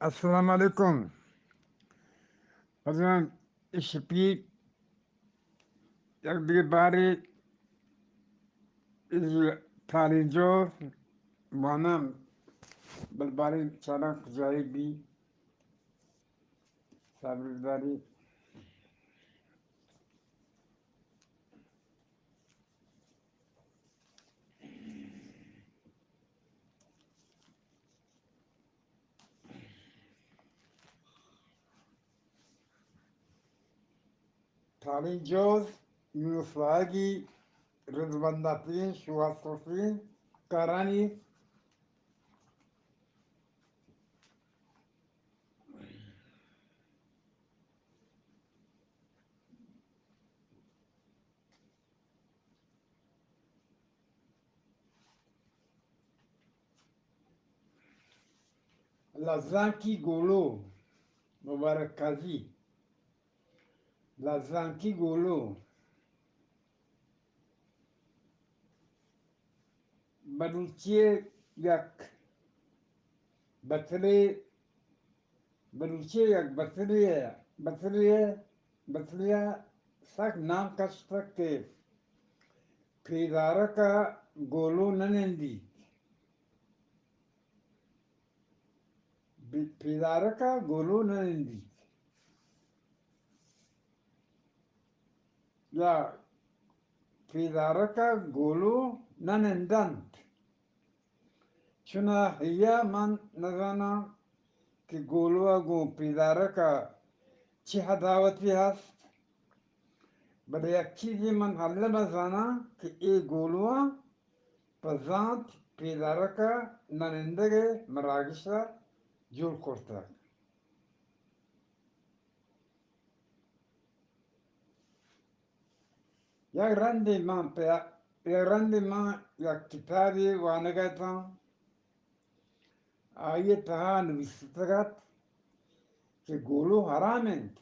السلام علیکم۔ بزاں اشپی یک دگہ بارے، اے تالیں جوز واناں، بل بارے چاراں کجائے بی، صبر داری۔ تالیں جوز، یونس واھگی، رزمند آتگیں، شوھاز سرخیں کارانی۔ لزانکی گولو، مبارک قاضی۔ لزانکی گولو بلوچی یک بتلے، بلوچی یک بتلے، بتلے، بتلے سک نام کشتگ کہ پیدارک ءَ گولو نہ نندیت۔ بی-، پیدارک ءَ گولو نہ نندیت۔ یا پیدارک ءَ گولو نہ نندنت۔ چوناھا من نزاناں کہ گولو ءَ گوں پیدارک ءَ چی ھداوتے ھست، بلے یک چیزے من الّم ءَ زاناں کہ اے گولواں پہ زانت پیدارک ءَ نہ نندگ ءِ مراگش ءَ جوڑ کرتگ۔ یک رندے من پہ، یک رندے من یک کتابے وانگ ءَ اتاں، آئی ءِ تہا نبیستگ ات کہ گولو حرام انت،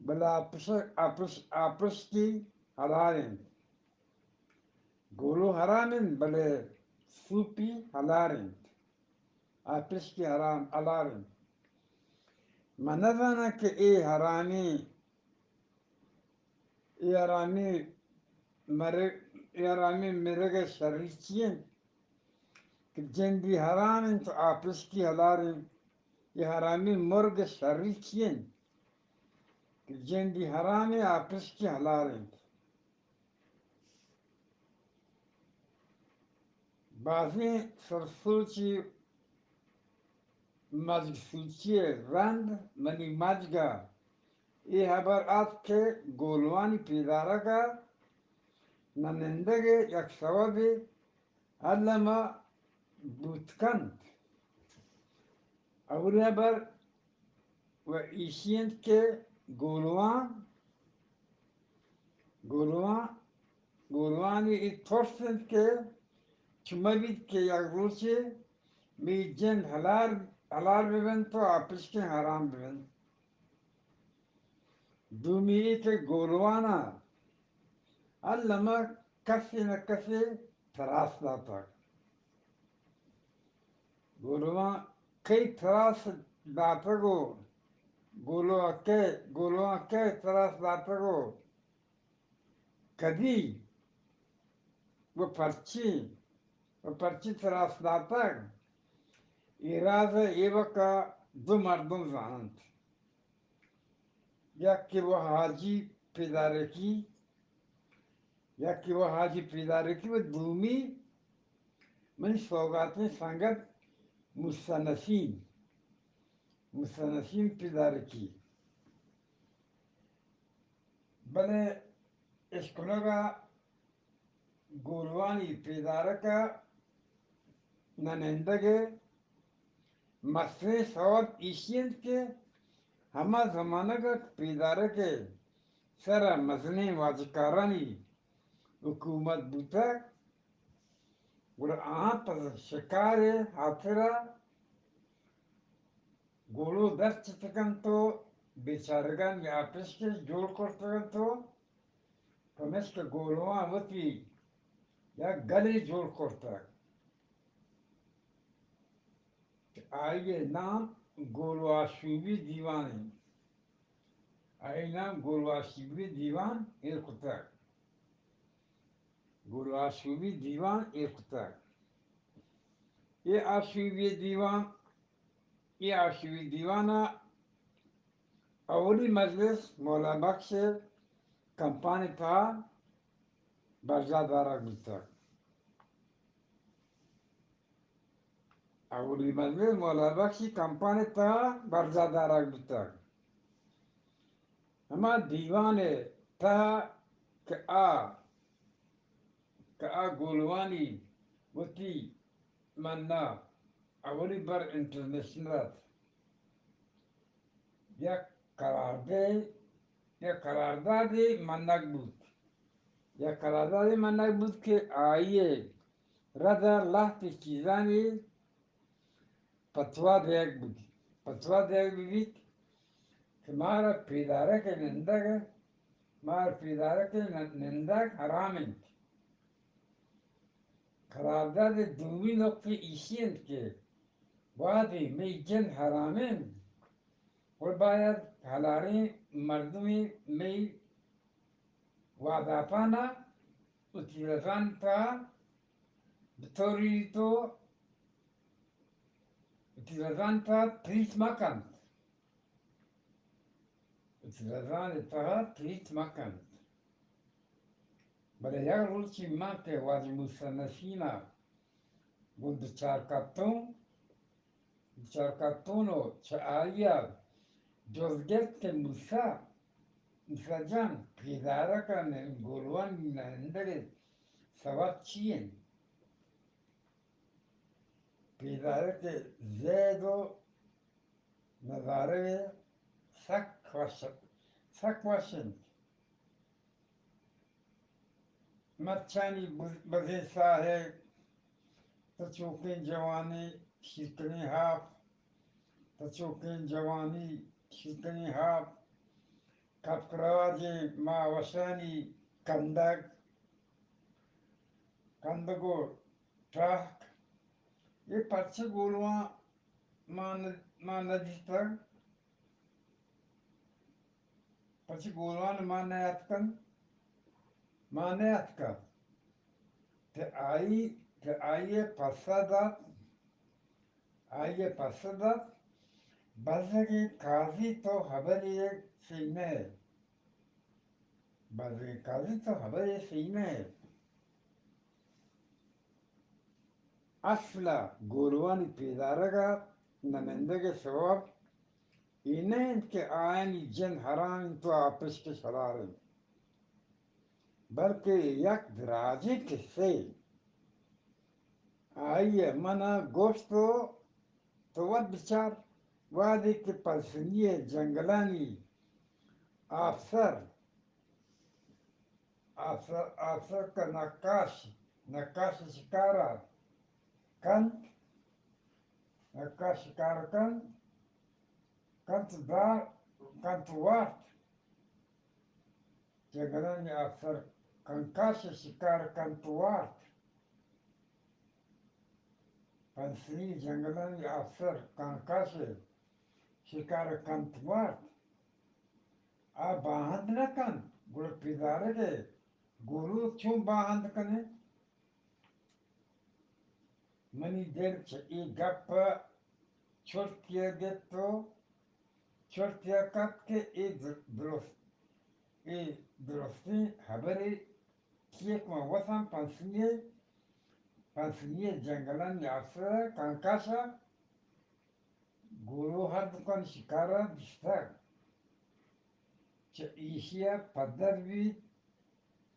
بلے آپش-، آپش-، آپشکی حلال انت۔ گولو حرام انت، بلے سوپی حلال انت۔ آپشکی حرام، حلال انت۔ من نزاناں کہ اے حرامی، اے حرامی مرگ، اے حرامی مرگ ءِ شری چی انت؟ کہ جندی حرام انت، آپشکی حلال انت۔ اے حرامی مرگ ءِ شری چی انت؟ کہ جندی حرام انت، آپشکی حلال انت۔ بازیں سرسوچی مجگ سوچی ءِ رند منی مجگ ءَ اے ھبر اتک کہ گولوانی پیدارگ ءَ نہ نندگ ءِ یک سوبے الّم ءَ بوت کنت۔ اولی ھبر و ایشی انت کہ گولواں، گولواں، گولوانی اے ترس انت کہ چو مہ بیت کہ یک روچے مئی جند ھلار، ھلار بہ بنت و آپشکیں حرام بہ بنت۔ دومی اے کہ گولوانا الّم ءَ کسے نہ کسے تراس داتگ۔ گولواں کئی تراس داتگ و گولو ءَ کئے، گولواں کئے تراس داتگ و کدی و پرچی، و پرچی تراس داتگ، اے راز ءَ ایوک ءَ دو مردم زاننت۔ یکے و حاجی پیدارکی، یکے و حاجی پیدارکی و دومی منی سوگاتیں سنگت موسی نسیم، موسی نسیم پیدارکی۔ بلے اشکنگ ءَ گولوانی پیدارک ءَ نہ نندگ ءِ مستریں سوب ایشی انت کہ ھما زمانگ ءَ کہ پیدارک ءِ سر ءَ مزنیں واجکارانی حکومت بوتگ، گڑا آھاں پہ شکار ءِ ھاترا گولو در چتکنت و بیچارگانی آپشکش جوڑ کرتگ انت و پمیشکہ گولواں وتی یک گلے جوڑ کرتگ کہ آئی ءِ نام گل ءُ آشوبی دیوان اِنت۔ آئی ءِ نام گل ءُ آشوبی دیوان ایر کتگ۔ گل ءُ آشوبی دیوان ایر کتگ۔ اے آشوبی دیوان، اے آشوبی دیوان ءِ اولی مجلس مولا بخش ءِ کمپان ءِ تہا برجاہ دارگ بوتگ۔ اولی مجلس مولا بخش ءِ کمپان ءِ تہا برجاہ دارگ بوتگ۔ ہما دیوان ءِ تہا کہ آ، کہ آ گولوانی وتی منّا اولی بر انٹرنیشنل ات، یک قراردے، یک قراردادے منگ بوت، یک قراردادے منگ بوت کہ آئی ءِ رد ءَ لہتے چیزانی فتویٰ دیگ بوت، فتویٰ دیگ بہ بیت کہ مارا پیدارک ءِ نندگ، مارا پیدارک ءِ ن-، نندگ حرام اِنت۔ قرارداد ءِ دومی نقطہ ایشی اِنت کہ وہدے مئی جند حرام اِنت، گڑا باید ہلاریں مردمے مئی واداپانا وتی رزان تہا بتوری تو وتی رزان تہا تریت مکنت۔ وتی رزان تہا تریت مکنت۔ بلے یک روچے من کہ واجہ موسی نسیم ءَ گوں دچار کپتوں، دچار کپتوں ءُ چہ آئی ءَ جست گپت کہ موسی، موسی جان، پیدارک ءِ گولوانی نندگ ءِ سوب چی اِنت؟ پیدارک ءِ زید ءُ نظارگ سک وش، سک وش اِنت۔ مرچانی بز-، بزیں ساہگ، تچوکیں جوانی شیرکنیں ہاپ، تچوکیں جوانی شیرکنیں ہاپ، کپک رواجیں ماہ وشانی کندگ، کندگ ءُ ٹاہک، اے پرچہ گولواں ما نہ، ما نہ دیتگ؟ پرچہ گولوان ما نیاتکن؟ ما نیاتکگ۔ تے آئی، تے آئی ءَ پسہ دات، آئی ءَ پسہ دات، بزگیں قاضی تو ہبرے سہی نہ ئے۔ بزگیں قاضی تو ہبرے سہی نہ ئے۔ اصل ءَ گولوانی پیدارگ ءِ نہ نندگ ءِ سوب اے نہ اِنت کہ آیانی جند حرام اِنت ءُ آ پشکش حلال اِنت، بلکہ یک دراجیں قصہ ئے۔ آئی ءَ من ءَ گوشت ءُ تو وت بچار، وہدے کہ پسنی ءِ جنگلانی آپسر، آپسر، آپسر کہ نقاش، نقاش شکار ءَ کنت، نقاش شکار کنت، کنت دار، کنت وارت۔ جنگلانی آپسر کنکاش ءِ شکار کنت وارت۔ پسنی جنگلانی آپسر کنکاش ءِ شکار کنت وارت۔ آ باہند نہ کنت، گڑا پیدارگ ءِ گولو چون باہند کنت؟ منی دل چہ اے گپ ءَ چرتے ءَ گپت ءُ چرتے ءَ کپت کہ اے در-، درست، اے درستیں ہبرے چیک من وساں پسنی ءِ، پسنی ءِ جنگلانی آپسر ءَ کنکاش ءَ گولو ہر دکان شکار ءَ دیستگ۔ چہ ایشی ءَ پدر بیت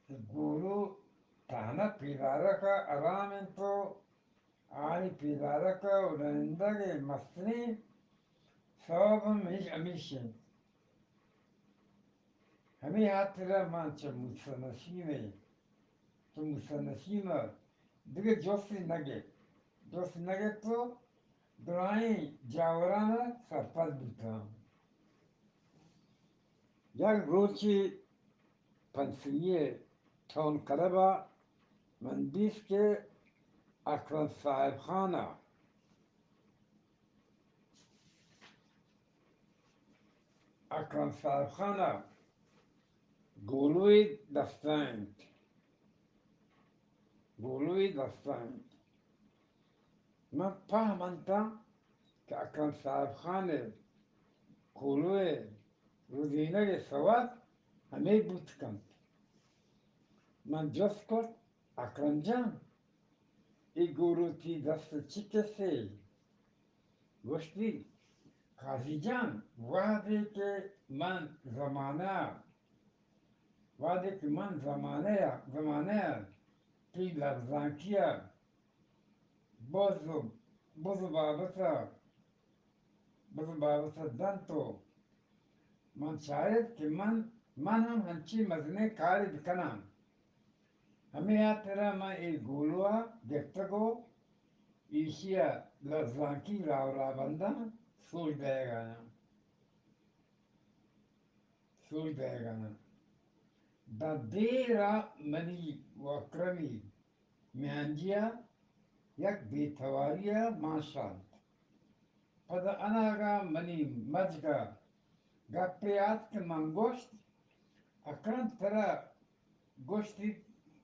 کہ گولو تہنا پیدارک ءَ حرام اِنت ءُ آئی پیدارک ءَ نندگ ءِ مستریں سوب ہم ہمیش، ہمیش اِنت۔ ہمے ہاترا من چہ موسی نسیم ءَ، چہ موسی نسیم ءَ دگہ جستے نہ گپت، جست نہ گپت ءُ درائیں جاوراں ءَ سرپد بوتاں۔ یک روچے پسنی ءِ ٹاؤن کلب ءَ من دیست کہ اکرم صاحب خان ءَ اکرم صاحب خان ءَ گولوئے دستا انت، گولوئے دستا انت۔ من پہمنتاں کہ اکرم صاحب خان ءِ گولوئے رودینگ ءِ سوب ہمے بوت کنت۔ من جست کرت، اکرم جان، اے گولو تئی دست ءَ چی کسے؟ گوشتی، قاضی جان، وہدے کہ من زمانہ، وہدے کہ من زمانہ ءَ، زمانہ ءَ تئی لبزانکی ءَ بز، بز بابت ءَ، بز بابت ءَ دنت ءُ من چارت کہ من، من ہم ہنچیں مزنیں کارے بکناں۔ ہمے ہاترا من اے گولو ءَ گپتگ ءُ ایشی ءَ لبزانکی راہ ءُ رہبنداں سوج دئیگ ءَ آں۔ سوج دئیگ ءَ آں۔ داں دیر ءَ منی ءُ اکرمی میانجی ءَ یک بے تواری ءَ مانشانت۔ پدا اناگہ منی مجگ ءَ گپے آتک کہ من گوشت، اکرم، ترا گوشتی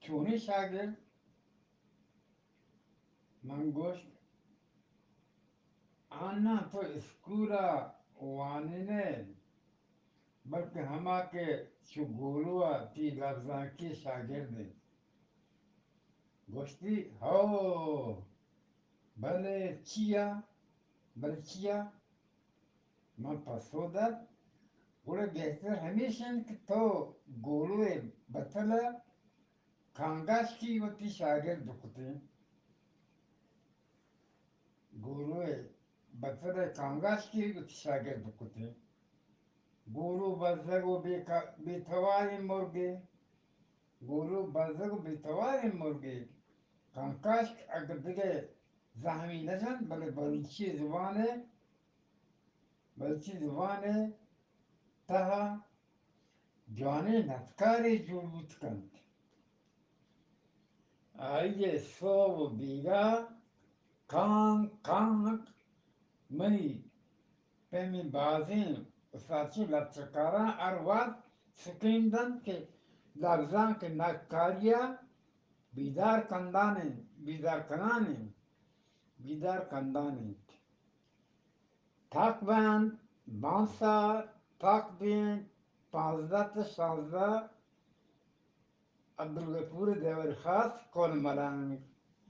چونیں شاگرد؟ من گوشت، آناں تو اسکول ءَ وانین ئے، بلکہ ہما کہ چو گولو ءَ تئی لبزانکی شاگرد انت۔ گوشتی، ہو، بلے چیا؟ بلے چیا؟ من پسو دات، گڑا بہتر ہمیش انت کہ تو گولو ءِ بتل ءَ کانگاشکی وتی شاگرد بکتیں۔ گولو ءِ بتل ءَ کانگاشکی وتی شاگرد بکتیں۔ گولو بزگ ءُ بے کا-، بے تواریں مرگے۔ گولو بزگ ءُ بے تواریں مرگے۔ کانگاشک اگہ دگہ زہمی نہ جنت، بلے بلوچی زبان ءَ، بلوچی زبان ءِ تہا جوانیں نتکارے جوڑ بوت کنت۔ آئی ءِ سوب ءُ بیگاہ کانک کانک منی پیمیں بازیں استادچی لچہ کاراں ہر وہد سکین دنت کہ لبزانک ءِ نتکاری ءَ بیدار کندان انت، بیدار کنان انت، بیدار کندان انت۔ تاک بند، بانسار، تاک بند، پانزدہ تا شانزدہ، عبدالغفور دیوری خاص، کون ملنگ۔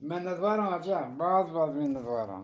منتواراں واجہ، باز باز منتواراں۔